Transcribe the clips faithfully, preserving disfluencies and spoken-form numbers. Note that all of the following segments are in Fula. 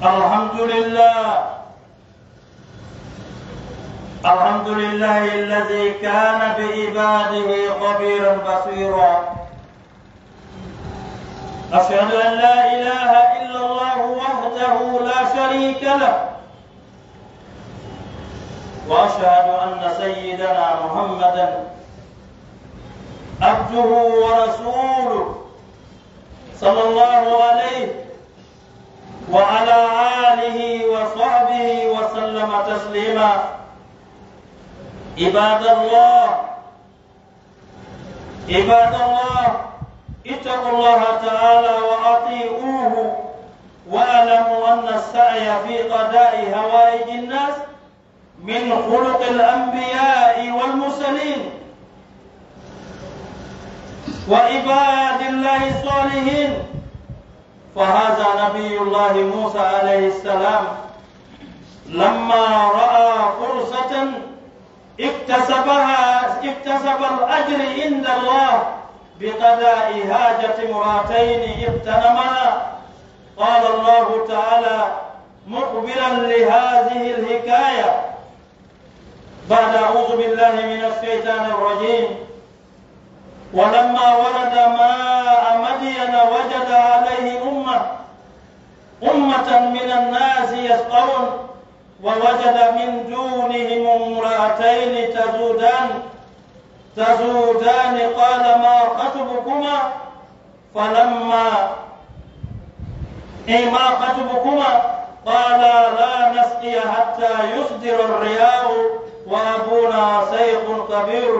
الحمد لله. الحمد لله الذي كان بعباده خبيرا بصيرا. أشهد أن لا إله إلا الله وحده لا شريك له، وأشهد أن سيدنا محمدا عبده ورسوله، صلى الله عليه وعلى آله وصحبه وسلم تسليما. عباد الله، عباد الله، اتقوا الله تعالى وأطيعوه، واعلموا أن السعي في قضاء حوائج الناس من خلق الأنبياء والمرسلين وعباد الله الصالحين، فهذا نبي الله موسى عليه السلام لما رأى فرصة اكتسبها، اكتسب الأجر عند الله بقضاء حاجة امرأتين اغتنما. قال الله تعالى مخبرا لهذه الحكاية بعد أعوذ بالله من الشيطان الرجيم: ولما ورد ماء مدين وجد عليه أمة، أمة من الناس يسقون، ووجد من دونهم امرأتين تذودان، تذودان، قال ما خطبكما؟ فلما، إيه، ما خطبكما؟ قالا لا نسقي حتى يصدر الرعاء وأبونا شيخ كبير.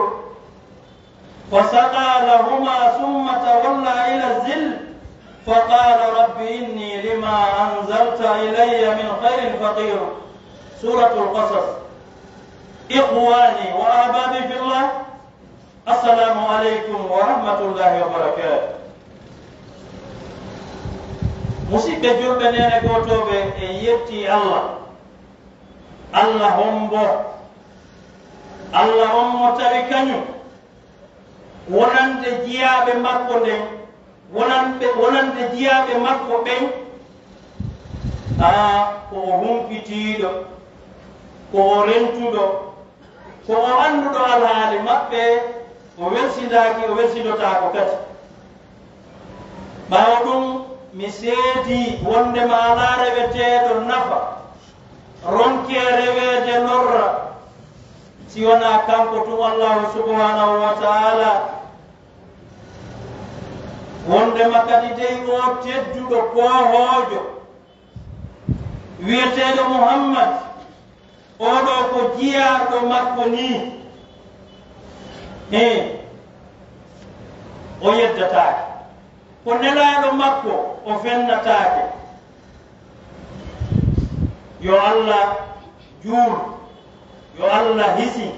فسقى لهما ثم تولى إلى الظل فقال رب إني لما أنزلت إلي من خير فقير. سورة القصص. إخواني وأحبابي في الله، السلام عليكم ورحمة الله وبركاته. Musidɓe julɓe, neene gootooɓe, en yetti Allah. Allah hombo? Allah on mo tawi kañum wonande jiyaaɓe makko nden, wonande, wonande jiyaaɓe makko ɓen, aa, ko o humpitiiɗo, ko o rentuɗo, ko o annduɗo alhaali maɓɓe, o welsindaaki, o welsindotaako kadi. Ɓaawo ɗum, mi seedii wondema alaa reweteeɗo nafa, ronkee reweede lorra, si wanaa kanko tun Allaahu subhaanahu wa ta'aala. Wondema kadi dey o tedduɗo koohoojo, wi'eteeɗo Muhammad, oo ɗoo ko jiyaaɗo makko nii. Hee, o yeddataake. Ko nelaaɗo makko, o fennataake. Yo Allah juul, yo Allah hisin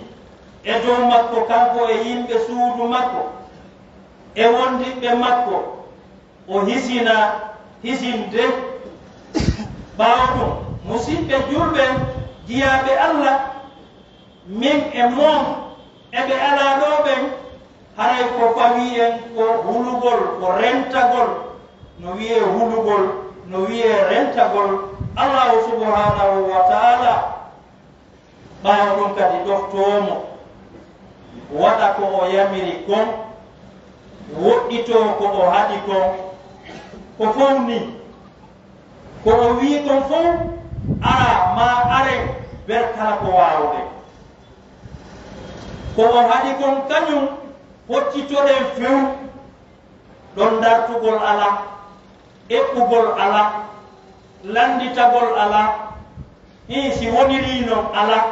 e dow makko, kanko e yimɓe suudu makko, e wondiɓɓe makko, o hisina hisinde. Ɓaawo ɗum, musidɓe julɓe, jiyaaɓe Allah, min e moom e ɓe alaa ɗoo ɓen, haray ko fawii en ko hulugol, ko rentagol, no wi'ee hulugol, no wi'ee rentagol Allaahu subhaanahu wa ta'aala. Ɓaawo ɗum kadi ɗoftoo mo, waɗa ko o yamiri kon, woɗɗitoo ko o haɗi kon, ko fow nii. Ko o wi'i kon fow, araa maa aren, ber kala ko waawuɗen. Ko o haɗi kon kañum, hoccitoɗen few. Ɗon dartugol alaa, eɓɓugol alaa, lannditagol alaa. Hii, si wonirii non alaa,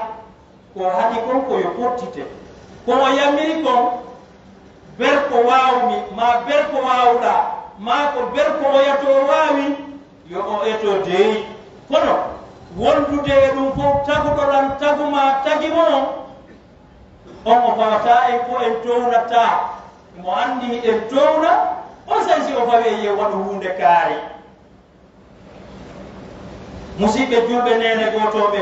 ko haɗi kon ko yo ɓottite. Ko o yamiri kon, ber ko waawmi, maa ber ko waawɗaa, maa ko ber ko oya to o waawi, yo o eto dey. Kono wondude e ɗum fow, taguɗo lan, tagu maa, tagi mo on, on o fawataa en ko en townataa. Mo anndi hiɗen towna, on saa'i si o fawi e yi'e waɗu huunde kaari. Musidɓe julɓe, neene gootooɓe,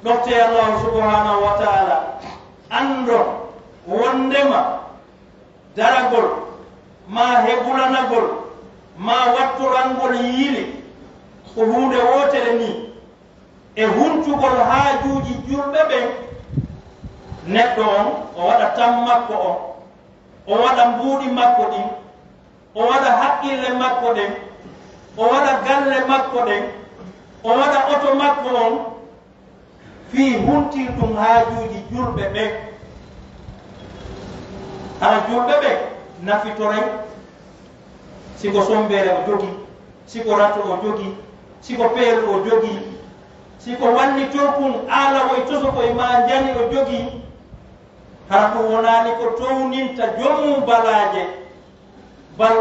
ɗoftee Allaahu subhaanahu wa ta'aala, anndon wonndema daragol, maa hebulanagol, maa wattorangol yiili, ko huunde wootere nii e huntugol haajuuji julɓe ɓen. Neɗɗo on, o waɗa tan makko on, o waɗa mbuuɗi makko ɗin, o waɗa haqqille makko ɗen, o waɗa galle makko ɗen, o waɗa oto makko on, fii huntirɗum haajuuji julɓe ɓen. Hara julɓe ɓen nafitoray si ko sombeere o jogi, si ko rato o jogi, si ko peelu o jogi, si ko wanni torkun aalawoy tosokoy maa njani o jogi, hara ɗum wonaani ko towninta joomum balaaje. Bal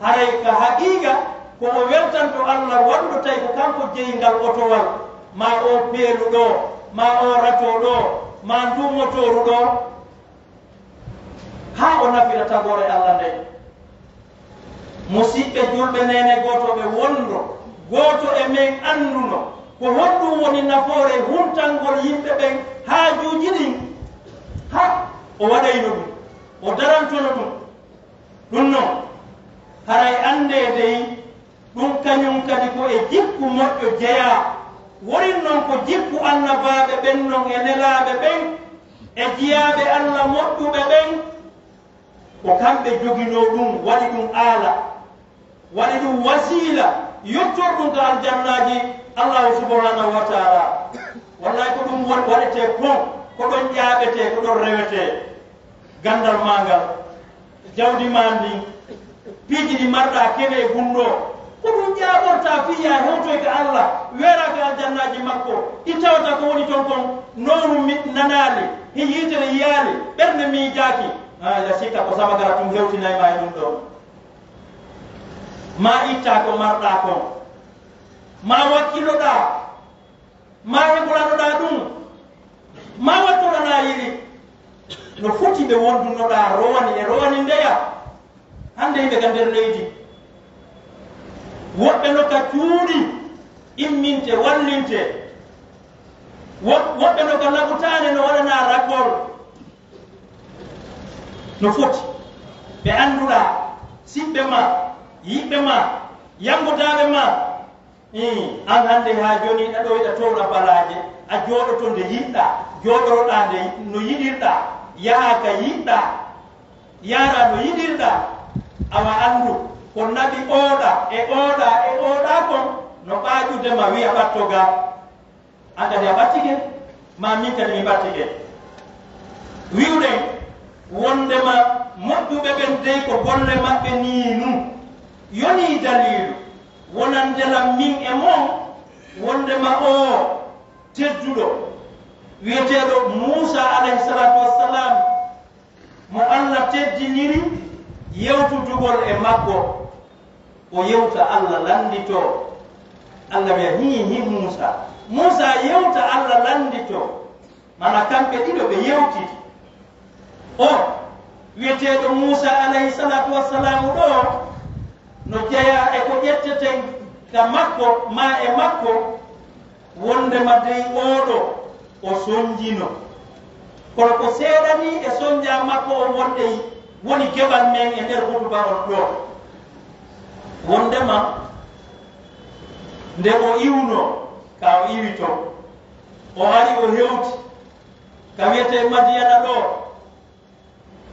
haray ka haqiiqa ko o weltanto Alla wonndo tawi ko kanko jeyi ngal otowal, maa oo peelu ɗoo, maa oo rato ɗoo, maa nduu motooru ɗoo, haa o nafira tagoore Alla nden. Musiɓɓe julɓe, neene gootooɓe, wonndo gooto e men annduno ko honɗum woni nafoore huntangol yimɓe ɓen haajuuji ɗin, haa o waɗayno ɗum, o darantono ɗum. Ɗum non, haray anndee dey, ɗum kañum kadi ko e jikku moƴƴo jeyaa. Worin non ko jikku annabaaɓe ɓen non e nelaaɓe ɓen e jiyaaɓe Alla moƴƴuɓe ɓen. Ko kamɓe joginoo ɗum, waɗi ɗum aala, waɗi ɗum wasiila, yottor ɗum ka aljannaaji Allahu subhanahu wa taala. Wallahi ko ɗum wa-, waɗetee kon, ko ɗon ƴaaɓetee, ko ɗon rewetee. Ganndal maa ngal, jawdi maa ndin, piiji ɗi marɗaa kene e gunndoo, ko ɗum jaabortaa fii yaa hewtoy ka Alla, weeraa ka aljannaaji makko, ɗi tawata ko woni ton kon, nowru mi nanaali, he yiitere yiyaali, ɓernde miijaaki. Haa, ila sikka ko sabagara tun hewtinay maa e ɗum ɗoo. Maa ittaa ko marɗaa kon, maa wakkiloɗaa, maa heɓoranoɗaa ɗum, maa wattoɗanaa yili. No foti ɓe wondunoɗaa rowani e rowani ndeya. Hannde yimɓe ka nder leydi, woɓɓe no ka cuuɗi imminte, wallinte. Wo-, woɓɓe no ka labutaane no waɗanaa rakol. No foti ɓe annduɗaa, siɓɓe maa, yiɓɓe maa, yangotaaɓe maa. Ii, an hannde haa jooni ɗa ɗo hiɗa towna balaaje, a jooɗoto nde yiɗɗaa, jooɗoroɗaa nde no yiɗirɗaa, yahaa ka yiɗɗaa, yaaraa no yiɗirɗaa. Awa anndu ko naɓi ooɗa e ooɗa e ooɗa kon no ɓaaƴude ma wi'a ɓatto ga. An kadi a ɓattike, maa min kadi mi ɓattike. Wi'uɗen wonndema moƴƴuɓe ɓen dey ko golle maɓɓe nii nun. Yonii daliilu wonande lan min e mon wonndema oo tedduɗo wi'eteeɗo Muusaa alayhi salaatu wassalaam, mo Alla teddiniri yewtudugol e makko, o yewta Alla lannditoo. Alla wi'a, hii, hii Muusaa. Muusaa yewta Alla lannditoo. Mana kamɓe ɗiɗo ɓe yewtidi. O wi'eteeɗo Muusaa alayhi salaatu wassalaamu ɗoo, no jeyaa e ko ƴetteten ka makko, maa e makko, wonndema dey ooɗo o sonnjino. Kono ko seeɗa nii e sonnjaa makko on wonɗey woni geɓal men e nder hutuba on ɗoo. Wonndema nde o iwunoo, ka o iwi ton, o ari o hewti ka wi'etee Madiyana ɗoo,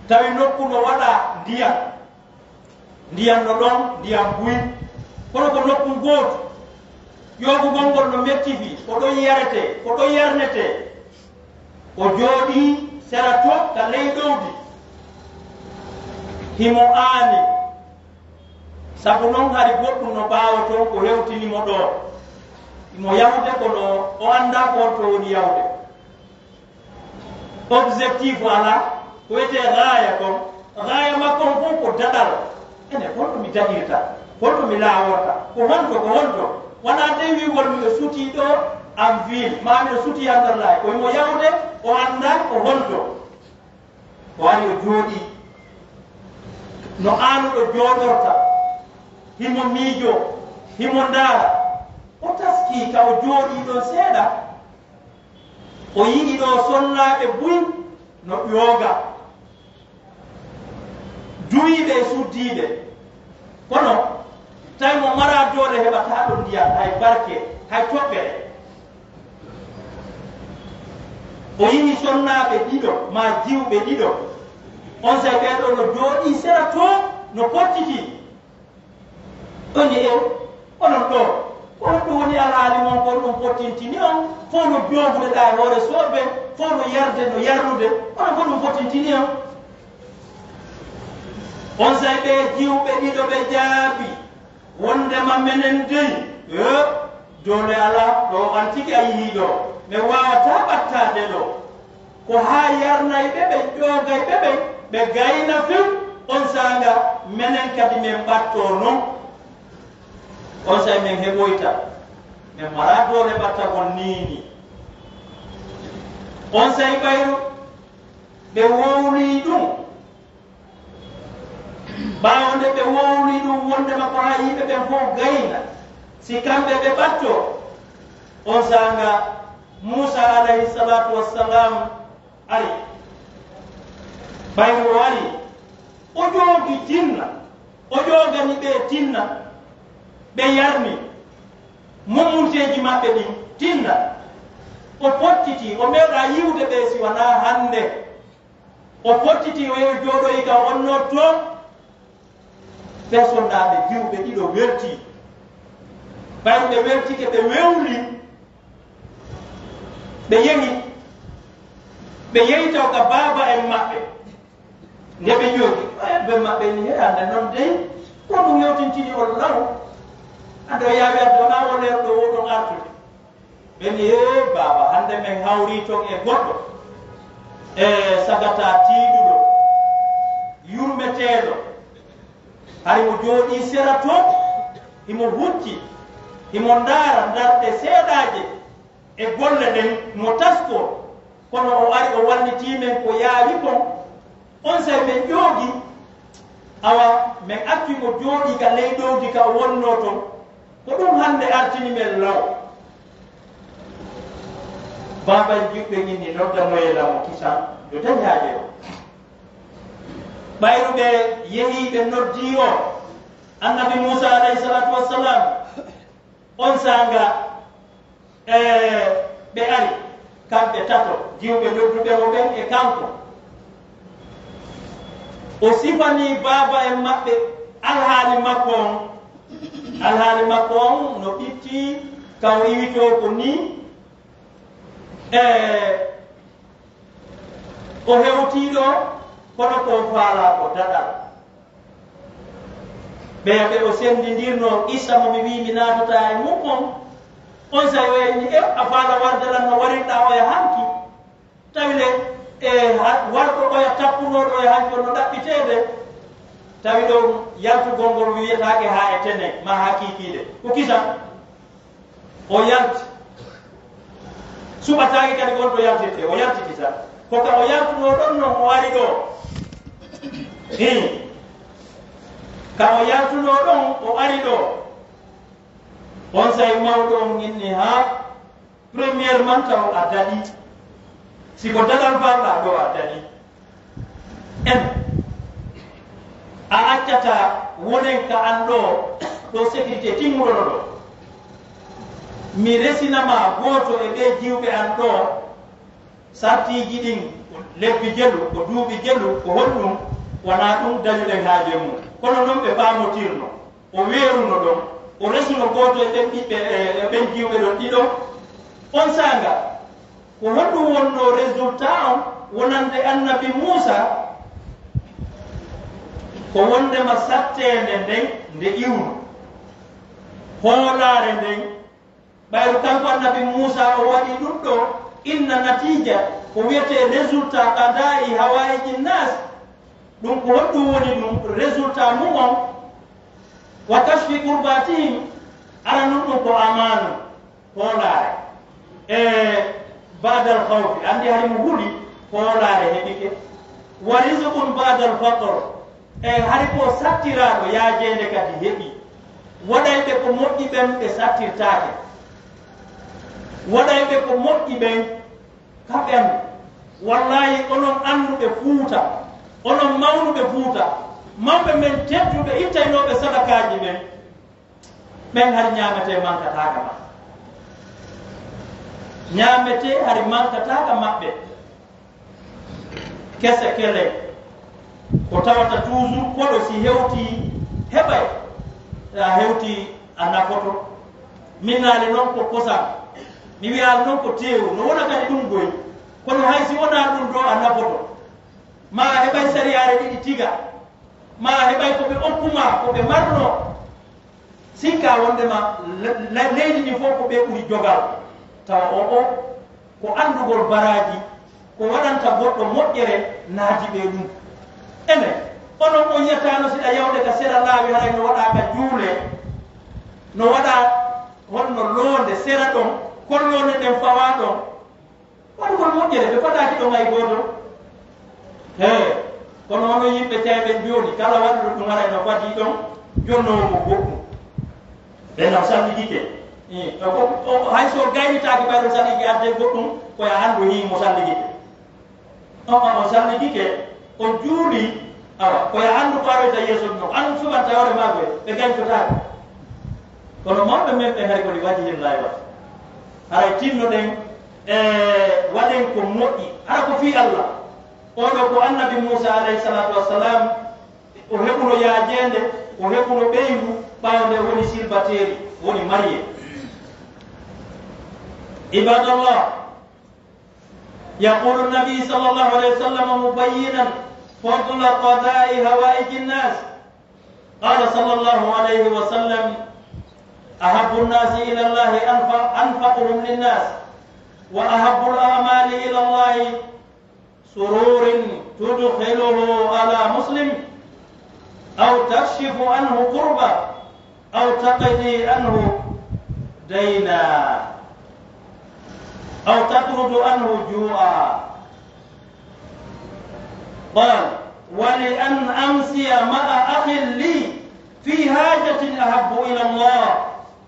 tawi nokku no waɗaa ndiyan. Ndiyan no ɗon, ndiyan buy. Kono ko nokku gootu. Ƴoogugol ngol no metti fii, ko ɗon yaretee, ko ɗon yarnetee. O jooɗii sera to ka ley ɗowdi. Himo aani. Sabu non hari goɗɗum no ɓaawo ton ko hewtini mo ɗoo. Himo yahude kono o anndaa ko honto woni yahude. Objectif alaa, ko wiyetee gaaya kon. Gaaya makko on fof ko daɗal. Ene, holto mi daɗirta? Holto mi laaworta? Ko honto, ko honto? Wonaa tey wi'ugol miɗo sutii ɗoo en ville, maa miɗo sutii Andarlaay. Ko himo yahude, o anndaa ko honto. O ari o jooɗii. No aanuɗo jooɗorta. Himo miijoo, himo ndaara. O taskii ka o jooɗii ɗon seeɗa. O yi'i ɗoo sonnaaɓe buy no ƴooga, duwiiɓe e suddiiɓe. Kono Tawi mo maraa doole heɓataa ɗo ndiyam, hay barke, hay toɓɓere. O yi'i sonnaaɓe ɗiɗo, maa jiwɓe ɗiɗo. Onsay ɓee ɗoo no jooɗii sera too, no pottitii. O wi'i, "E, onon ɗoo, ko honɗum woni alhaali mon kon ɗum pottintini on? Fow no joogude ɗaa e hoore soɓe, fow no yarde no yarnude, onon ko ɗum pottintini on?" Onsay ɓee jiwɓe ɗiɗo ɓe jaabii, "Wondema menen dey, e, doole alaa, ɗoo an tigi a yihii ɗoo, men waawataa ɓattaade ɗoo. Ko haa yarnayɓe ɓen, ƴoogayɓe ɓen, ɓe gayna few, on saanga menen kadi men ɓattoo non. Onsay men heɓoyta, men maraa doole ɓattagol nii nii." Onsay ɓayru ɓe wowlii ɗum. Ɓaawo nde ɓe wowlii ɗum wondema ko haa yimɓe ɓen fow gayna, si kamɓe ɓe ɓattoo, on saanga Muusaa alayhi salaatu wassalaam ari. Ɓayru o ari, o joogi tinna, o joogani ɓe tinna, ɓe yarni mummunteeji maɓɓe ɗin tinna. O pottitii, o meeɗaa yi'ude ɓe si wanaa hannde. O pottitii, o yehi jooɗoyi ka wonnoo toon. Ɓee sonnaaɓe jiwɓe ɗiɗo weltii. Ɓay ɓe weltike, ɓe wewli. Ɓe yehi. Ɓe yehi taw ka baaba en maɓɓe. Nde ɓe jooɗi, ɓay ɓe maɓɓe ni, "He, hannde non dey, ko ɗum yewtintini on law? Hannde o yaawi arde, wonaa o leer ɗo, o ɗon artude." Ɓe ni, "Ee, baaba, hannde men hawrii ton e goɗɗo, e sagata tiiɗuɗo, yurmeteeɗo. Hari mo jooɗii sera ton, himo hucci, himo ndaara ndarɗe seeɗaaje e golle ɗen, mo taskoo. Kono o ari, o wallitii men ko yaawi kon." Onsay men ƴoogi, awa, men acci mo jooɗii ka ley ɗowdi ka o wonnoo ton. Ko ɗum hannde artini men law. Baaba en jiwɓe ñin ni noddanoyee la mo kisan, yo dañi haaje o. Ɓayru ɓe yehii ɓe noddii o, Annabi Muusaa alayhi salaatu wassalaam. On saanga, e, ɓe ari, kamɓe tato, jiwɓe nodduɓe mo ɓen e kanko. O sifanii baaba en maɓɓe alhaali makko on. Alhaali makko on no ɓitti, ka o iwitoo ko nii, e, o hewtii ɗoo, kono ko o faalaa ko daɗal. Ɓeya ɓe o senndindirnoo qissa mo mi wi'i mi naatataa e mum on, on saa'i o wi'i, "E, a faala warde lan no warirɗaa oya hanki?" Tawi le, e, ha-, warɗo oya tappunooɗo e hanki on no ɗaɓɓiteede. Tawi ɗon yaltugol ngol wiyetaake haa e tene, maa haa kiikiiɗe. Ko kisa. O yalti. Suɓataake kadi gonɗo yaltirte, o yaltiti tan. Ko ka o yaltunoo ɗon non o ari ɗoo. Hii. Ka o yaltunoo ɗon o ari ɗoo. On saa'i mawɗo on inni, haa, premièrement taw a daɗi. Si ko daɗal faalɗaa ɗoo a daɗi. En, a accata wonen ka an ɗoo, ɗo sécurité timmuɗo ɗo ɗoo. Mi resina ma gooto e ɓee jiwɓe an ɗoo, sartiiji ɗin, ko lebbi jelu, ko duuɓi jelu, ko honɗum, wanaa ɗum dañuɗen haaju e mum. Kono non ɓe faamotirno. O weeruno ɗon, o resuno gooto e ɓen ɓiɓɓe, e, e ɓen jiwɓe ɗon ɗiɗo. On saanga, ko honɗum wonnoo résultat on wonande Annabi Muusaa? Ko wondema satteende nden nde iwno. Hoolaare nden, ɓayru kanko Annabi Muusaa o waɗi ɗum ɗoo, inna natiija, ko wiyetee résultat qadaa'i hawaa'iji naas, ɗum ko honɗum woni ɗum résultat mum on? Wa kashfi kurbatihim, aranun ɗum ko amaanu, hoolaare. E ba'dal khawfi, anndi hari mo huli, hoolaare heɓike. Wa rizqun ba'dal faqr, e hari ko sattiraaɗo yaajeende kadi heɓi. Waɗayɓe ko moƴƴi ɓen ɓe sattirtaake. Waɗayɓe ko moƴƴi ɓen, ka ɓen. Wallaahi, onon annduɓe Fuuta, onon mawnuɓe Fuuta, mawɓe men tedduɓe ittaynooɓe sadakaaji ɓen, Ɓen hari ñaametee mankataaka ma. Ñaametee hari mankataaka maɓɓe. Kese kele. Ko tawata toujours koɗo si hewtii heɓay. A hewtii a nafoto. Min naali non ko kosam. Mi wiyaali non ko teewu. No wona kadi ɗum goy. Kono hay si wonaa ɗum ɗoo a nafoto. Ma a heɓay sariyaare ɗiɗi tiga. Ma a heɓay ko ɓe okku ma, ko ɓe marno. Sikka wondema le-, le-, leydi ndi fof ko ɓe ɓuri jogal. Tawa o, o, ko anndugol baraaji, ko waɗanta goɗɗo moƴƴere naadi ɓe ɗum. Ene, onon on yiyataano siɗa yawde ka sera laawi, haray no waɗa ka juule, no waɗa honno loonde sera ɗon, kon loonde nden fawa ɗon. Waɗugol moƴƴere, ɓe fadaaki ɗon hay gooto. He, kono hono yimɓe cayɓen jooni, kala waɗuɗo ɗum haray no fadii ɗon, jonnoowo mo goɗɗum. Ɓen o salligike. Ih, o ko, o, hay so gaynitaaki ɓay ɗo salligi adde goɗɗum, ko ya anndu hii mo salligike. On, on, o salligike, o juuli, awa, ko ya anndu ko aroyta yeeso ɗum. An subanta hoore maako, ɓe gayntotaako. Kono mawɓe men ɓe hari ko li waji hen laay wat. Haray tinnoɗen, e, waɗen ko moƴƴi. Hara ko fii Allah. Oɗo ko annabi Muusa alayhi salatu wassalam, o heɓuno yaajeende, o heɓuno ɓeyngu, ɓaawo nde woni silbateeri, woni mariye. Ibadallah, يقول النبي صلى الله عليه وسلم مبينا فضل قضاء حوائج الناس، قال صلى الله عليه وسلم: أحب الناس إلى الله أنف-، أنفقهم للناس، وأحب الأعمال إلى الله سرور تدخله على مسلم، أو تكشف عنه كربة، أو تقضي عنه دينا، أو تطرد عنه جوعا. قال: ولأن أمسي مع أخ لي في حاجة أحب إلى الله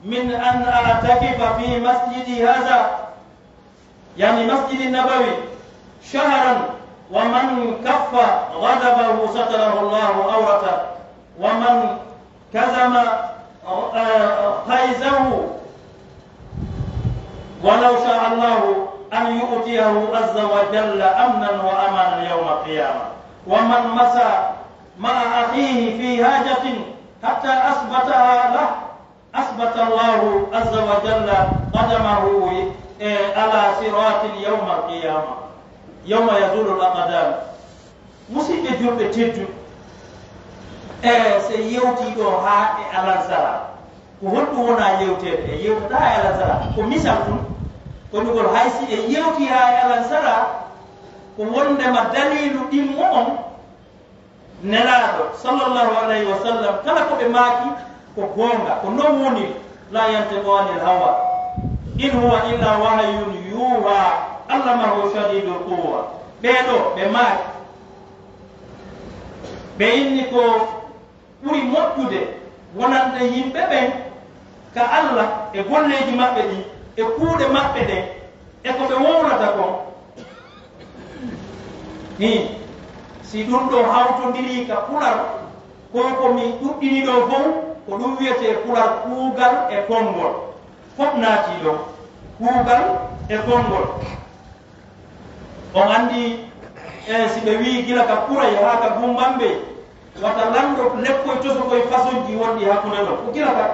من أن أعتكف في مسجدي هذا، يعني مسجد النبوي، شهرا، ومن كف غضبه ستره الله عورته، ومن كظم، آه، غيظه ولو شاء الله أن يؤتيه عز وجل أمنا وأمانا يوم القيامة، ومن مشى مع أخيه في حاجة حتى أثبتها له، أثبت الله عز وجل قدمه، إيه، على صراط يوم القيامة، يوم يزول الأقدام. Musidɓe julɓe tedduɓe, e, so yewtii ɗo haa e alansara, ko honɗum wona yewteede? E yewtata haa e alansara, ko misal ɗum, ko ɗugol hay si e yewtii haa e alansara, ko wondema daliilu ɗimmo on, Nelaaɗo, sallallahu alayhi wa sallam, kala ko ɓe maaki ko goonga, ko non woni, لا ينطق عن الهوى إن هو إلا وحي يوحى علمه شديد القوى. Ɓee ɗoo, ɓe maaki, ɓe inni ko ɓuri moƴƴude wonande yimɓe ɓen ka Allah e golleeji maɓɓe ɗin e kuuɗe maɓɓe ɗen e ko ɓe wowlata kon. Hi, si ɗum ɗoo hawtondirii ka pular, ko ko mi ɗuɗɗini ɗoo fow, ko ɗum wiyetee pular kuugal e konngol. Fof naatii ɗon, kuugal e konngol. On anndi, e, si ɓe wii gila ka Kuray haa ka Gumbambe, wata lanndo lekkoy tosokoy façonji wonɗi hakkunde ɗon. Ko gila ka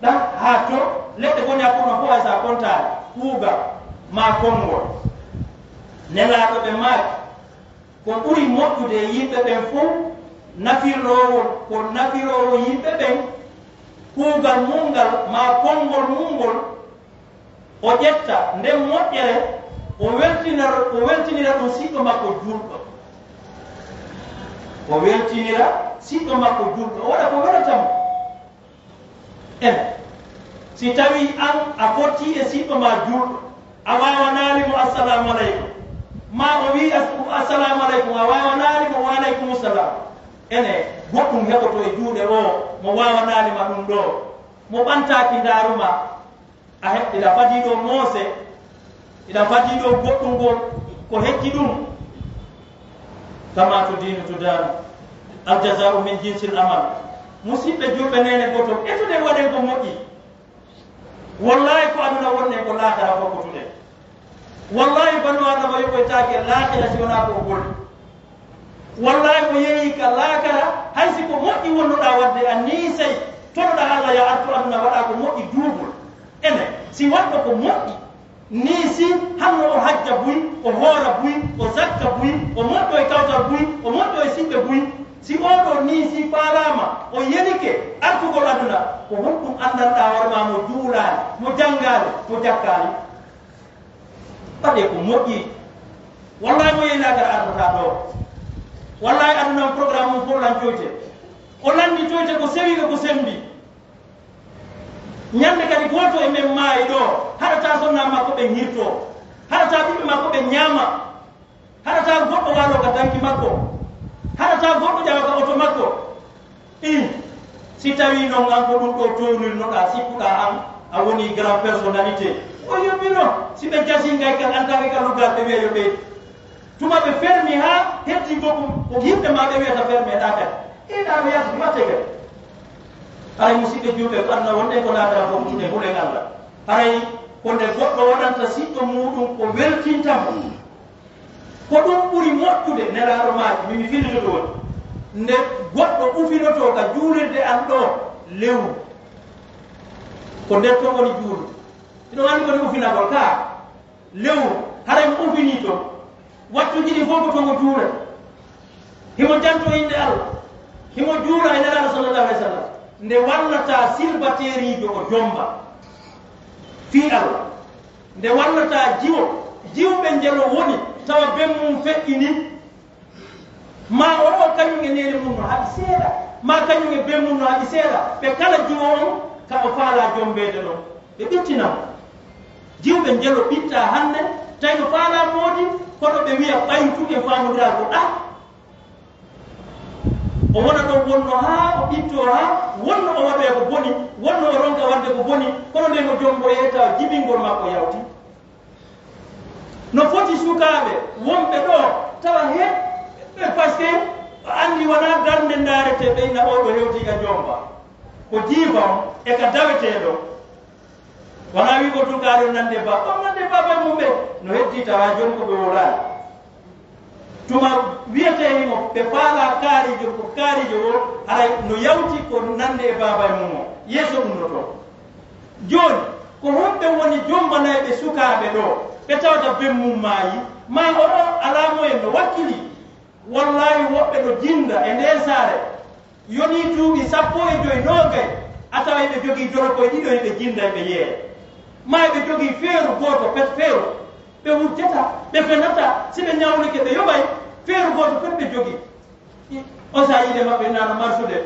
ɗan haa to leɗɗe goni hakkunde ɗon fof hay so a kontaani, kuugal maa konngol. Nelaaɗo ɓe maaki, ko ɓuri moƴƴude e yimɓe ɓen fof, nafiroowo, ko nafiroowo yimɓe ɓen, kuugal mum ngal maa konngol mum ngol, o ƴetta nden moƴƴere, o weltinira, o weltinira ɗum siɗɗo makko julɗo. O weltinira siɗɗo makko julɗo, o waɗa ko welata mo. Ene, si tawii an a fottii e siɗɗo maa julɗo, a waawanaali mo assalaamu aleykum, maa o wii as-, assalaamu aleykum, a waawanaali mo wa aleykum salaam. Ene, goɗɗum heɓoto e juuɗe oo mo waawanaali ma ɗum ɗoo, mo ɓantaaki ndaaru ma, a heɓ-, iɗa fadii ɗoo moose, iɗa fadii ɗoo goɗɗum ko, ko hecci ɗum. Kama tudinu tudanu. Al jaza'u min jinsil amal. Musidɓe julɓe, neene goto, etoɗen waɗen ko moƴƴi. Wallahi, ko aduna wonde ko laakara fof ko tude. Wallahi, banno adama yoɓoytaake laakara si wonaa ko o golli. Wallahi, o yehi ka laakara, hay si ko moƴƴi wonnoɗaa waɗde, a niisay, tonoɗaa Allah, ya artu aduna, waɗa ko moƴƴi duubul. Ene, si waɗɗo ko moƴƴi, niisi, hanno o hajja buy, o hoora buy, o zakka buy, o moƴƴo e kawtal buy, o moƴƴo e siɓɓe buy. Si oɗo niisi, faalaama, o yenike artugol aduna, ko honɗum anndanɗaa hoore maa mo juulaali, mo janngaali, mo jakkaali? Waɗee ko moƴƴi. Wallahi, mo yehi laakara artata ɗo. Wallahi, aduna on, programme mum fof lan coyte. O lanndi coyte ko sewi e ko semmbi. Ñande kadi gooto e men maayi ɗo, haɗata sonnaaɓe makko ɓen hirto, haɗata ɓiɓɓe makko ɓen ñaama, haɗata goɗɗo waalo ka danki makko, haɗata goɗɗo ƴawa ka oto makko. Ii, si tawii noon an ko ɗum ɗo townirnoɗaa, sikkuɗaa an a woni grand personnalité, o yoɓino. Si ɓe jasii ngay kan, en tant que ka lugal, ɓe wiya yo ɓeydu. Tuma ɓe fermi haa heddi ko, ko yimɓe ma ɓe wiyata ferme ɗa kadi. Ɗiɗa o yahdi watte kadi. Haray musidɓe julɓe, ko aduna wonɗen ko laakara fof ko tude, hulen Allah. Haray ko nde goɗɗo waɗanta siɗɗo muuɗum ko weltinta mo. Ko ɗum ɓuri moƴƴude, Nelaaɗo maaki, mi mi fillitoto woni. Nde goɗɗo ufinotoo ka juulirde an ɗo lewru, ko nder ton woni juulde. Hiɗon anndi ko ni ufinagol kaa? Lewru, haray mo ufinii ton, wattuuji ɗin fof ko ton o juulata. Himo janto innde Allah, himo juula e Nelaaɗo sallallahu alaihi wasallam. Nde wallataa silbateeriijo o jomba fii Allah, nde wallataa jiwo, jiwɓe njelo woni tawa ben mum feƴƴini. Maa o, o kañum e neene mum no haɗi seeɗa, maa kañum e ben mum no haɗi seeɗa. Ɓe kala jiwo on ka o faalaa jombeede ɗon, ɓe ɓittina mo. Jiwɓe njelo ɓittaa hannde, tawi no faalaa moodi, kono ɓe wiya ɓaytu e faamondiral ko ɗa. O wona ɗon wonno haa o ɓittoo, haa wonno o waɗoya ko boni, wonno o ronka waɗde ko boni, kono nde mo jomboyee tawa jibingol makko yawti. No foti sukaaɓe wonɓe ɗo tawa he, ɓe, parce que o anndi wonaa darnde ndaarete ɓeyna oo ɗo hewti ka jomba. Ko jiiba on e ka daweteeɗo. Wonaa wiigol tun kaari on nande ba, on nande baaba e mum ɓe. No heddi tawa jooni ko ɓe wolaani. Tuma wiyetee himo ɓe faalaa kaarijo, ko kaarijo o, haray no yawti ko nande e baaba e mum o. Yeeso ɗum no toon. Jooni, ko honɓe woni jombanayɓe sukaaɓe ɗo, ɓe tawata ben mum maayi? Maa o, o alaa mo en no wakkili? Wallahi, woɓɓe no jinda e ndee saare, yonii duuɓi sappo e joy, noogay, a tawa hiɓe jogii dorokoy ɗiɗo, hiɓe jinda, hiɓe yeeya. Maa hiɓe jogii feeru gooto pet, feeru. Ɓe wujjata, ɓe fenata, si ɓe ñawlike, ɓe yoɓay, feeru gooto pet ɓe jogii. I, on saa yiide maɓɓe nana marsude.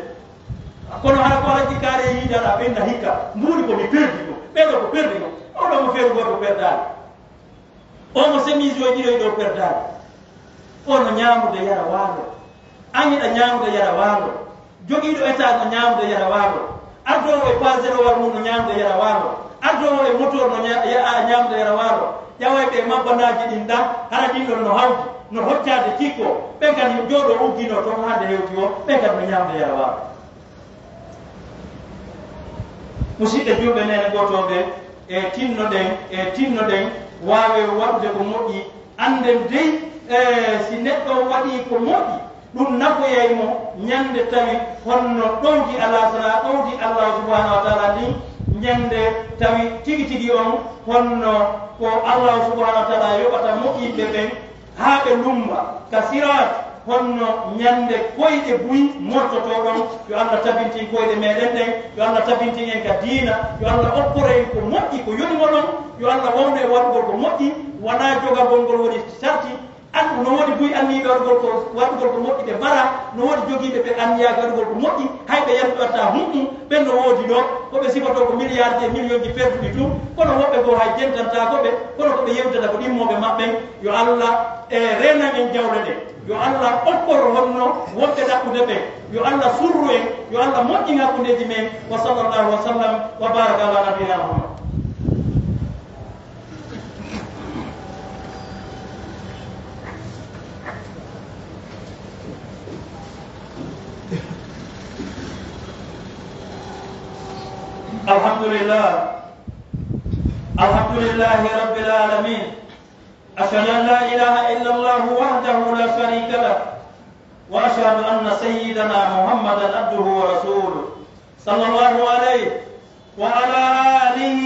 Kono hara ko alaji kaare yiidata, ɓe na hikka. Mbuuri ko mi perdi ko, ɓee ɗo ko perdi ko. O ɗo mo feeru gooto perdaali. O mo chemise o ɗiɗo ɗo perdaali. O no ñaamude yara waalo. An hiɗa ñaamude yara waalo. Jogiiɗo étage no ñaamude yara waalo. Ardoowo e pas zéro war mum no ñaamude yara waalo. Ardoowo e moteur no ña-, ya-, a ñaamude yara waalo. Ƴawayɓe e mabbanaaji ɗin ɗan, hara ɗin ɗon no hawti, no hoccaade cikko. Ɓen kadi jooɗo uggino toon hannde hewti o, ɓen kadi no ñaamude yara waalo. Musidɓe julɓe, neene gootooɓe, e tinnoɗen, e tinnoɗen waawe waɗude ko moƴƴi. Annden dey, e, si neɗɗo waɗii ko moƴƴi, ɗum nafoyay mo ñande tawi honno ɗowdi alasara, ɗowdi Allahu subhanahu wa taala ndin, ñande tawi tigi tigi on honno ko Allahu subhanahu wa taala yoɓata moƴƴinɓe ɓen, haa ɓe lummba ka siraat, honno ñande koyɗe buy mottotoo ɗon. Yo Allah tabintin koyɗe meɗen ɗen, yo Allah tabintin en ka diina, yo Allah okkoro en ko moƴƴi, ko yoni mo ɗon, yo Allah wowno e waɗugol ko moƴƴi, wonaa jogagol ngol woni sarti. An, no woodi buy anniyiiɓe waɗugol ko, waɗugol ko moƴƴi, ɓe mbara, no woodi jogiiɓe ɓe anniyaaki waɗugol ko moƴƴi, hay ɓe yanti watta humɗum, ɓen no woodi ɗo, ko ɓe sifotoo ko miliyarji e miliyonji perduɗi tun, kono woɓɓe goo hay jentantaako ɓe, kono ko ɓe yewtata ko ɗimmooɓe maɓɓen. Yo Allah, e, reenan en jawle ɗen. Yo Allah okkor honno wonɓe ɗaɓɓude ɓen. Yo Allah surru en, yo Allah moƴƴin hakkundeeji men. Wa sallallahu wa sallam wa baraka ala nabiyina Muhammad. Alhamdulillah. الحمد لله رب العالمين. أشهد أن لا إله إلا الله وحده لا شريك له، وأشهد أن سيدنا محمدا عبده ورسوله، صلى الله عليه وعلى آله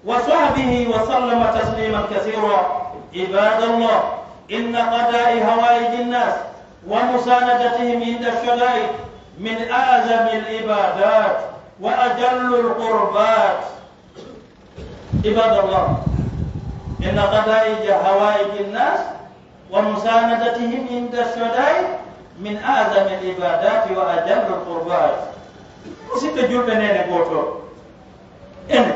وصحبه وسلم تسليما كثيرا. عباد الله، إن قضاء حوائج الناس ومساندتهم عند الشدائد من أعظم العبادات وأجل القربات. عباد الله، إن قضاء حوائج الناس ومساندتهم عند الشدائد من أعظم العبادات وأجل القربات. Musidɓe julɓe, neene gooto, enen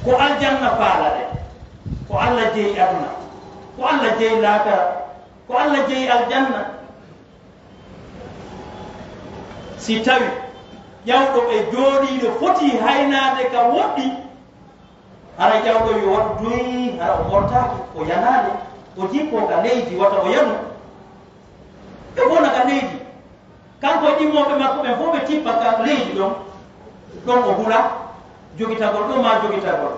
ko aljanna faalaɗen, ko Allah jeyi aduna, ko Allah jeyi laakara, ko Allah jeyi aljanna. Si tawi ƴawɗo e jooɗiiɗo foti haynaade ka woɗɗi, hara ƴawɗo yo waɗu duy, hara o ɓortaaki, o yanaade, o jippoo ka leydi, wata o yanu. Ɓe wona ka leydi. Kanko e ɗimmooɓe makko ɓen fof ɓe tippa ka leydi ɗon, ɗon o hula, jogitagol ɗo maa jogitagol.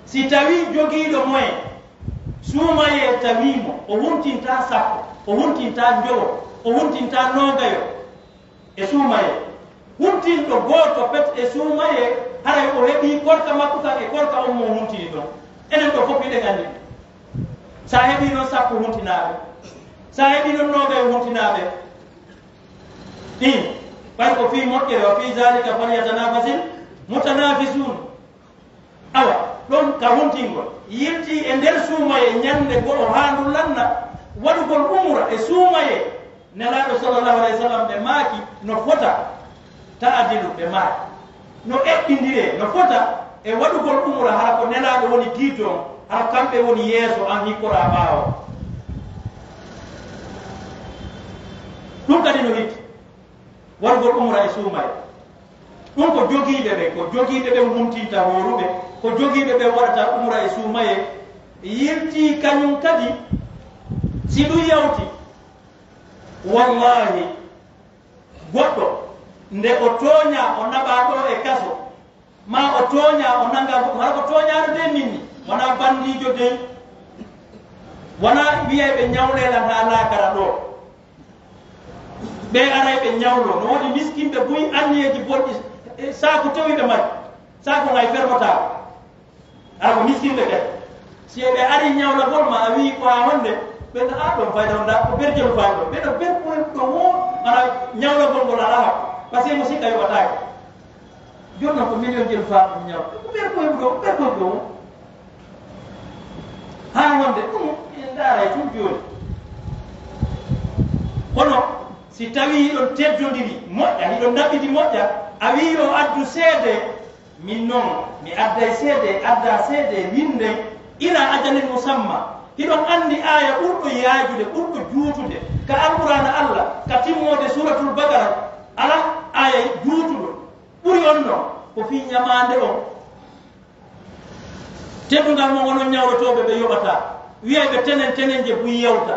Si tawii jogiiɗo moyen, suumayee tawii mo, o huntintaa sappo, o huntintaa njowo, o huntintaa noogayo e suumayee. Huntinɗo gooto pet e suumayee, haray o heɓii korka makko kan e korka on mo huntini ɗon. Enen ɗo fof hiɗen anndi. Sa heɓii noon sappo huntinaaɓe, sa heɓii noon noogayo huntinaaɓe, ɗin, ɓay ko fii moƴƴere, وفي ذلك فليتنافس المتنافسون. Awa, ɗon ka huntingol, yiltii e nder suumayee ñannde go'o haa ndu lanna, waɗugol umra e suumayee. Nelaaɗo sallallahu alayhi wa sallam ɓe maaki no fota, ta'dilu ɓe maaki. No eɓɓindiree, no fota e waɗugol umra, hara ko Nelaaɗo woni tiito on, hara kamɓe woni yeeso an, hikkoraa ɓaawo. Ɗum kadi no hitti, waɗugol umra e suumayee. Ɗum ko jogiiɓe ɓe, ko jogiiɓe ɓe huntinta hooruɓe, ko jogiiɓe ɓe waɗata umra e suumayee. Yiltii kañum kadi, si ɗum yawti, wallaahi, goɗɗo, nde o tooñaa, o naɓaa ɗo e kaso, maa o tooñaa, o nanngaa goɗɗum, hara ko tooñaare de minni, wonaa banndiijo dey, wonaa wiyay ɓe ñawlee lan haa laakara ɗo. Ɓe aray ɓe ñawloo, no woodi miskinɓe buy anniyeeji bonɗi, e saaku tawi ɓe mari, saaku ngay fermotaako. Ara ko miskinɓe ɓe. Si ɓe ari ñawlagol ma, a wii ko haa honde, ɓe no, "A ɗon fayda on da, ko berjelu fayda on." Ɓe no ber ko heɓuɗo wo, ana ñawlagol ngol alaa hakku. Parce que mo sikka yoɓataake. Jooni noon ko million jelu faa ɗum ñaw. Ko ber ko heɓuɗo, ber ko heɓuɗo wo. Haa honde ɗum en ndaaray tun jooni. Kono si tawii hiɗon teddondiri moƴƴa, hiɗon naɓidi moƴƴa, a wii o addu seede, min noon, mi adday seede, adda seede, winden, ila ajalin musamma. Hiɗon anndi aaya ɓurɗo yaajude, ɓurɗo juutude, ka Alqur'aana Allah, ka timmoode Suuratul Baqara, alaa aaya juutuɗo ɓuri on ɗon, ko fii ñamaande on. Teddungal mon onon ñawlotooɓe ɓe yoɓataa, wiyay ɓe tenen, tenen je buy yawta.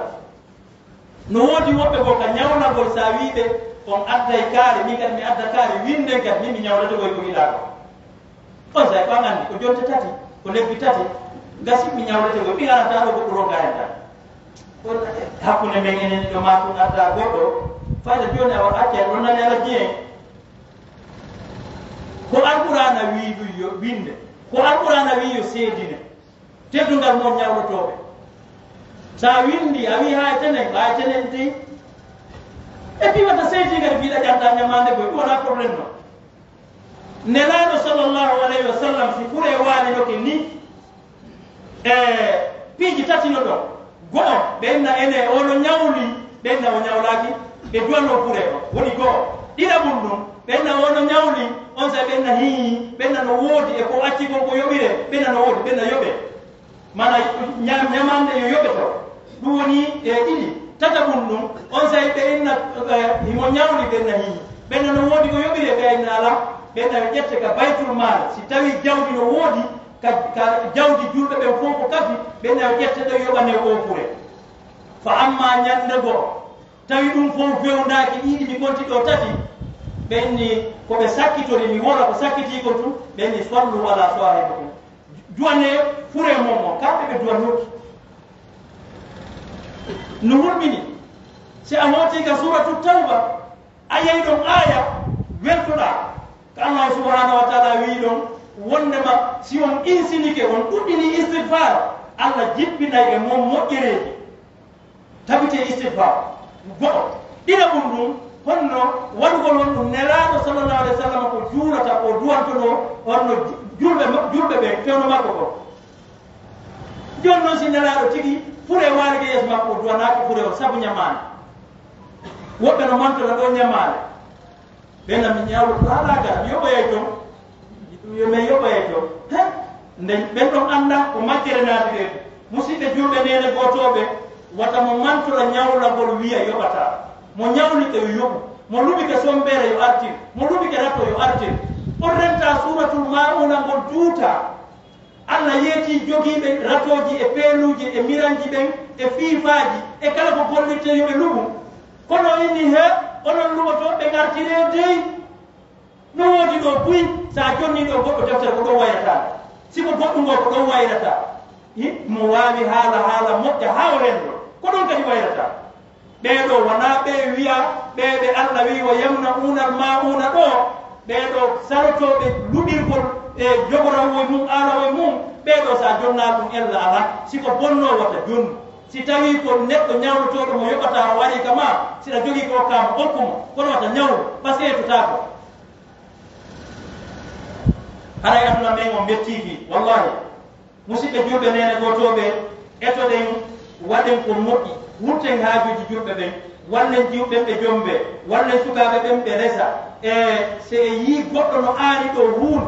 No woodi woɓɓe goo ka ñawlagol, si a wii ɓe, "On adday kaari, min kadi mi adda kaari, winden kadi, min mi ñawlete koy ko yiɗaa ko." On say ko an anndi, ko jonte tati, ko lebbi tati, gasi mi ñawlete koy, mi arata ɗo goɗɗo ronka hen tan. Ko hakkunde men enen ɗiɗo maa tun adda goɗɗo, fayda jooni awa accay, ɗon nani ala jeyen. Ko Alqur'aana wii ɗum yo winde, ko Alqur'aana wii yo seedine. Teddungal mon ñawlotooɓe. So a winndi, a wii, "Haa e tenen, haa e tenen dey." Et puis, wata seedii kadi, mbiɗa ƴanta ñamaande koy, ɗum wonaa problème non. Nelaaɗo sallallahu alayhi wa sallam, si kuree waali no ke ni, e piiji tati no ɗon. Go'o, ɓe inna ene, o no ñawli, ɓe inna o ñawlaaki, ɓe duwanoo kuree ɗon. Woni go'o. Ɗiɗaɓum ɗum, ɓe inna o no ñawli, on saa'i ɓe inna hii, ɓe inna no woodi, e ko acci kon ko yoɓiree, ɓe inna no woodi, ɓe inna yoɓee. Mana ña-, ñamande yo yoɓe to. Ɗum woni e ɗiɗi. Tataɓum ɗum, on saa'i ɓe inna, eh, himo ñawli, ɓe inna hii. Ɓe inna no woodi ko yoɓiree, ɓe inna alaa. Ɓe inna yo ƴette ka Baytul Maal. Si tawii jawdi no woodi, ka, ka jawdi julɓe ɓen fof ko kafi, ɓe inna yo ƴette ɗo yoɓanee oo kuree. Fa amma ñande goo, tawi ɗum fof fewndaaki ɗiɗi mi konti ɗo tati, Ɓe inni ko ɓe sakkitori, mi wona ko sakkitii kon tun, ɓe inni sallu ala saahibikum. Duwane fure mon mon, kamɓe ɓe duwanooki. No hulɓini, si a hooti ka Suuratu Tawba, a yi'ay ɗon aaya weltoɗaa, ka Allah subhanahu wa ta'ala wi'i ɗon, wondema si on insinike, on ɗuɗɗini istigfaar, Allah jippinay e mon moƴƴereeji. Tabitee istigfaar. Go'o. Ɗiɗaɓun ɗun, honno waɗugol on ɗun, Nelaaɗo sallallahu alayhi wa sallam ko juulata, ko duwantonoo honno ju-, julɓe ma-, julɓe ɓen fewndo makko kon. Jooni non, si Nelaaɗo tigi fure waalike yeeso makko, o duwanaaki fure on sabu ɲamaale. Woɓɓe no mantora ɗoo ɲamaale. Ɓen na mi ɲaawol laalaagal, mi yoɓoyay ton. Yo mi yoɓoyay ton. He? Nde ɓen ɗon annda ko majjere naati ɓe. Musiɓɓe julɓe, neene gootooɓe, wata mo mantora ɲawlagol wi'a yoɓataa. Mo ɲawlike yo yoɓu. Mo luɓike sombeere yo artir. Mo luɓike rato yo artir. On renta Suuratul Maa'uuna ngol juuta. Allah yeetii jogiiɓe ratooji e peeluuji e miranji ɓen e fiifaaji e kala ko gollirtee yo ɓe luɓu. Kono o inni, he, onon luɓotooɓe, ngartiree dey. No woodi ɗoo buy, si a jonnii ɗoo goɗɗo deftere, ko ɗoo wayrataa. Si ko goɗɗungol, ko ɗoo wayrataa. Hi, mo waawi haala, haala moƴƴa haa o renndo, ko ɗon kadi wayrataa. Ɓee ɗoo wonaa ɓe wi'a, ɓee ɓe Allah wi'i, "Wa yamna'una al-ma'una" ɗoo, ɓee ɗoo sarotooɓe luɓirgol e jogorawoy mum, aalaway mum, ɓee ɗoo si a jonnaa ɗum ella alaa. Si ko bonnoo, wata jonnu. Si tawii ko neɗɗo ɲawlotooɗo mo yoɓataa, o arii ka maa, si ɗa jogii ko okkaa mo, okku mo, kono wata ɲawlu, parce que etotaako. Haray aduna men on mettiiki, wallahi. Musiɓɓe julɓe, neene gootooɓe, etoɗen, waɗen ko moƴƴi, wurten haajuuji julɓe ɓen, wallen jiwɓe ɓen ɓe jombe, wallen sukaaɓe ɓen ɓe resa. E, si e yii goɗɗo no aani ɗoo huun,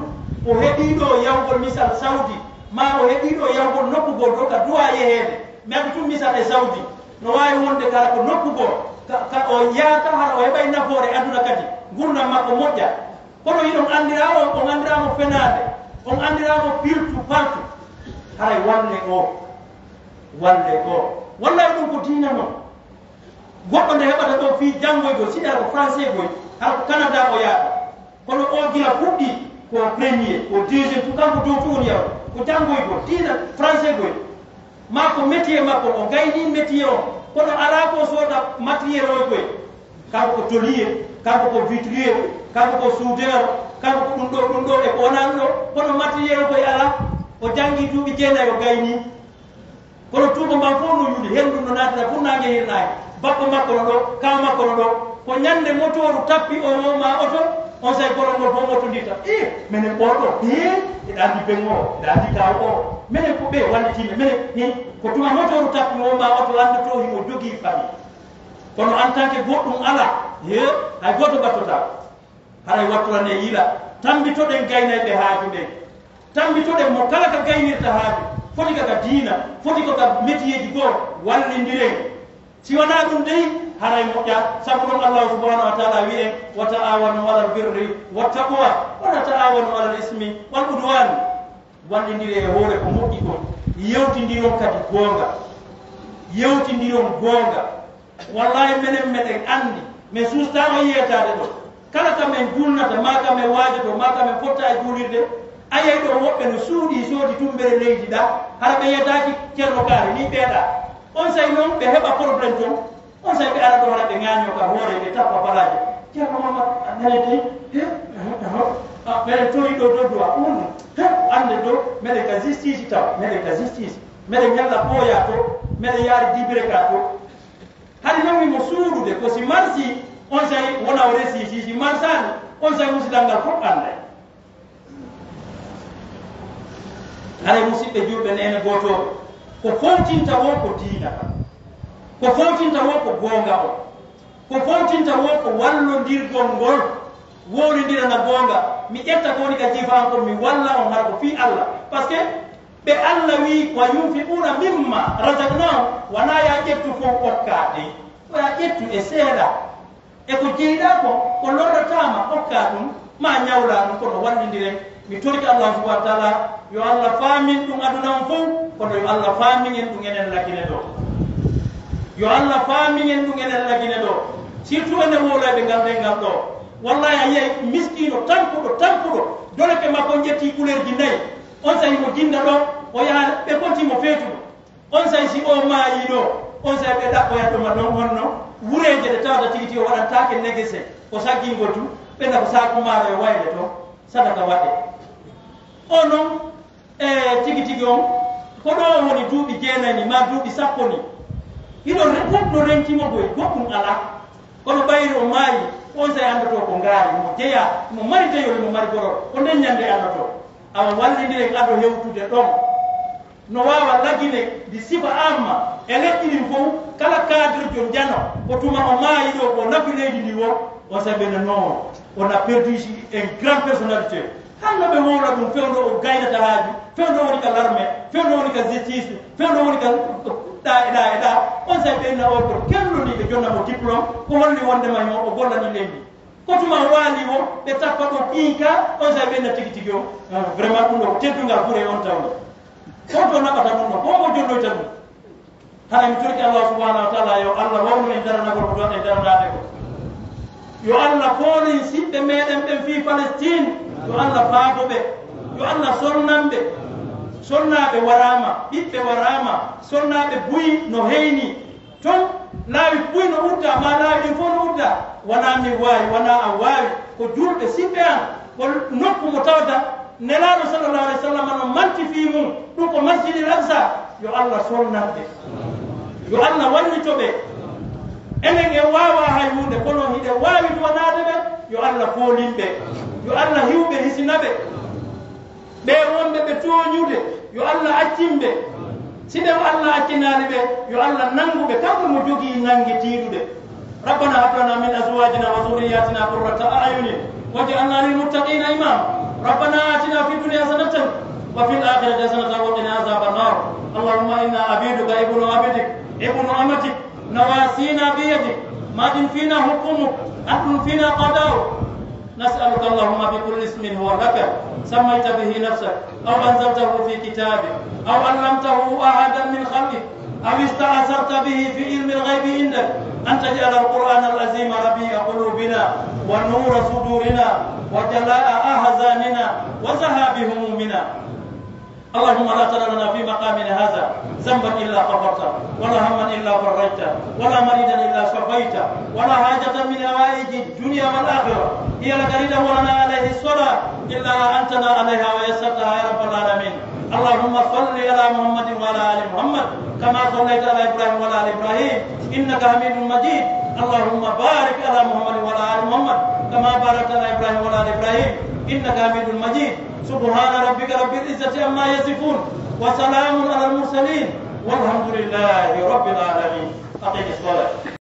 o heɓii ɗoo yahugol misal Sawdi, maa o heɓii ɗoo yahugol nokkugol ɗoo ka duwaa yeheede, mi addi tun misal e Sawdi, no waawi wonde kala ko nokkugol, ka, ka o yaata hara o heɓay nafoore aduna kadi, ngurndan makko moƴƴa. Kono hiɗon anndiraa on, on anndiraa mo fenaande, on anndiraa mo pirtu partu. Haray walle o, walle o. Wallahi ɗum ko diina non. Goɗɗo nde heɓata ɗo fii janngoygol, si hara ko français goy, hara ko Canada o yaata. Kono o gila fuɗɗi ko premier, ko deuxième, tout kanko dow tun woni yawa. Ko janngoygol, diina français goy. Maa ko métier makko, o gaynii métier on, kono alaa ko sooda matériel o koy. Kanko ko tôlier, kanko ko vitrier, kanko ko soudeur, kanko ko ɗum ɗo, ɗum ɗo e ko wonaa ɗum ɗo, kono matériel o koy alaa. O janngii duuɓi jeenayi, o gaynii. Kono tuuba mban fof no yuli, henndu no naatira fof naange hirnaaki. Bappa makko no ɗo, kaw makko no ɗo. Ko ñannde motooru tappi o woo maa oto, on say gorol ngol fof mottondirta. Ih, menen ɓooɗo, ih, eɗa anndi ben o, eɗa anndi kaw o. Menen ko ɓe wallitiiɓe, menen, ih, ko tuma motooru tappi mo maa oto anndotoo himo jogii famille. Kono en tant que goɗɗum alaa, he, hay gooto battotaako. Haray watturanee yila, tammbitoɗen gaynayɓe haaju ɓen. Tammbitoɗen mo kala ka gaynirta haaju, foti ka ka diina, foti ko ka metiyeeji goo, wallindiren. Si wanaa ɗum dey, haray moƴƴaa, sabu ɗum Allaahu subhaanahu wa taala wi'i en, "Wa ta'aawanu alal birri wa taqwa, wa laa ta'aawanu alal ismi wal udwaan." Wallindiree e hoore ko moƴƴi kon, yewtindiron kadi goonga, yewtindiron goonga. Wallaahi, menen meɗen anndi, men suustaa o yeetaade ɗo. Kala ka men juulnata, maa ka men waajoto, maa ka men fotta e juulirde, a yiyay ɗo woɓɓe no suuɗii, soodi tummbere leydi ɗaa, hara ɓe yeetaaki Ceerno Kaari, nii ɓeeɗaa. Onsay non ɓe heɓa problème ton, onsay ɓe ara ɗo hara ɓe ŋaañoo ka hoore, ɓe tappa balaaje. Ceerno Mamad, a nene dey, he, he, he, a, meɗen tori ɗo dow duwa, un, he, annde ɗo, meɗen ka justice taw, meɗen ka justice. Meɗen ñalla ɓooyaa to, meɗen yaari dibire ka to. Hari non himo suuɗude, ko si marsi, onsay wona o resi, si, si marsaani, onsay musidal ngal fof annday. Haray musiɓɓe julɓe, neene gootooɓe, ko fowtinta woo ko diina kan. Ko fowtinta woo ko goonga on. Ko fowtinta woo ko wallondirgol ngol. Wowlindirana goonga. Mi ƴetta ko woni ka jiifa an kon, mi walla on hara ko fii Alla. Parce que ɓe Alla wi'i, "Wa yunfiquuna mimma razaqnaahum", wanaa yaa ƴettu fow okkaa de. Ko yaa ƴettu e seeɗa. E ko jeyɗaa kon, ko lorrataa ma, okkaa ɗum, maa ñawlaa ɗum, kono wallindiren. Mi torike Allaahu subhaanahu wa taala, yo Alla faamin ɗum aduna on fow, kono yo Alla faamin en ɗum enen Lagine ɗo. Yo Alla faamin en ɗum enen Lagine ɗo. Surtout enen wowlayɓe ngal ɗenngal ɗo. Wallahi, a yiyay miskiino tampuɗo, tampuɗo, doleke makko on ƴetti kuleerji nayi. On saa'i mo jinda ɗo, o yaha ɓe konti mo feetuɗo. On saa'i si o maayi ɗo, on saa'i ɓe ɗaɓɓoya ɗo ma ɗon honno wureeje ɗe tawata tigi tigi o waɗantaake negese, o saggingol tu, ɓe na ko saaku maaro e wayre to, sadaka waɗe. O non, e tigi tigi on, ko ɗo woni duuɓi jeenayi ni, ma duuɓi sappo ni. Hiɗo re-, goɗɗo rentimo goy, goɗɗum alaa. Kono ɓayri o maayi, on saa'i anndotoo ko ngaari, mo jeyaa, mo mari deyol, mo mari gorol, ko nden ñannde anndotoo. Awa wallindiren ado hewtude ɗon. No waawa lagine di sifa amma e leƴƴi ɗin fow, kala cadre jo njano, ko tuma o maayi ɗo, ko nafi leydi ndi wo, on saa'i ɓe no, non, on a perdu ici un grand personnalité. Hannde ɓe wowla ɗum, fewndo o gaynata haaju, fewndo woni ka larme, fewndo woni ka justice, fewndo woni ka ɗa e ɗa e ɗa. On saa'i ɓe na o ko kelloni ɓe jonna mo diplôme, ko holli wonde ma o gollani leydi. Ko tuma waali o, ɓe tappa ɗo kiika, on saa'i ɓe na tigi tigi o. Ah, vraiment ɗum ɗo ko teddungal ɓure on tawni. Ko to naɓata ɗum ɗo, ko mo jonnoyta ɗum. Hara mi torki Allah subhanahu wa ta'ala, yo Allah wawnu en daranagol ko ɗon en daranaade ko. Yo Allah foolin siɓɓe meɗen ɓen fii Palestine. Yo Allah faabo ɓe. Yo Allah sonnan ɓe. Sonnaaɓe waraama, ɓiɓɓe waraama, sonnaaɓe buy no heyni. Ton laawi buy no udda, ma laawi ɗin fof no udda. Wonaa min waawi, wonaa a waawi. Ko juulɓe siɓɓe an, ko nokku mo tawata Nelaaɗo sallallahu alaihi wasallam no manti fii mum, ɗum ko Masjidil Aqsa. Yo Allah sonnan ɓe. Yo Allah wallito ɓe. Enen en waawaa hay huunde, kono hiɗen waawi duwanaade ɓe. Yo Allah foolin ɓe. Yo Allah hiw ɓe, hisina ɓe. Ɓe wonɓe ɓe tooñude, yo Allah accin ɓe. Si ɓe Allah accinaali ɓe, yo Allah nanngu ɓe, kanko mo jogii nannge tiiɗude. ربنا هب لنا من أزواجنا وذرياتنا قرة أعين واجعلنا للمتقين إماما. ربنا آتنا في الدنيا حسنة وفي الآخرة حسنة وقنا عذاب النار. اللهم إنا عبيدك ابن عبدك ابن أمتك نواصينا بيدك ماض فينا حكمك عدل فينا قضاؤك. نسألك اللهم بكل اسم هو لك سميت به نفسك أو أنزلته في كتابك أو علمته أحدا من خلقك أو استأثرت به في علم الغيب عندك أن تجعل القرآن العظيم ربيع قلوبنا ونور صدورنا وجلاء أحزاننا وذهاب همومنا. اللهم لا تدع لنا في مقامنا هذا ذنبا إلا غفرته، ولا هما إلا فرجته، ولا مريضا إلا شفيته، ولا حاجة من حوائج الدنيا والآخرة هي لك رضا ولنا عليه الصلاة إلا أعنتنا عليها ويسرتها يا رب العالمين. اللهم صل على محمد وعلى آل محمد كما صليت على إبراهيم وعلى آل إبراهيم إنك حميد مجيد. اللهم بارك على محمد وعلى آل محمد كما باركت على إبراهيم وعلى آل إبراهيم إنك حميد مجيد. سبحان ربك رب العزة عما يصفون وسلام على المرسلين والحمد لله رب العالمين. أقم الصلاة.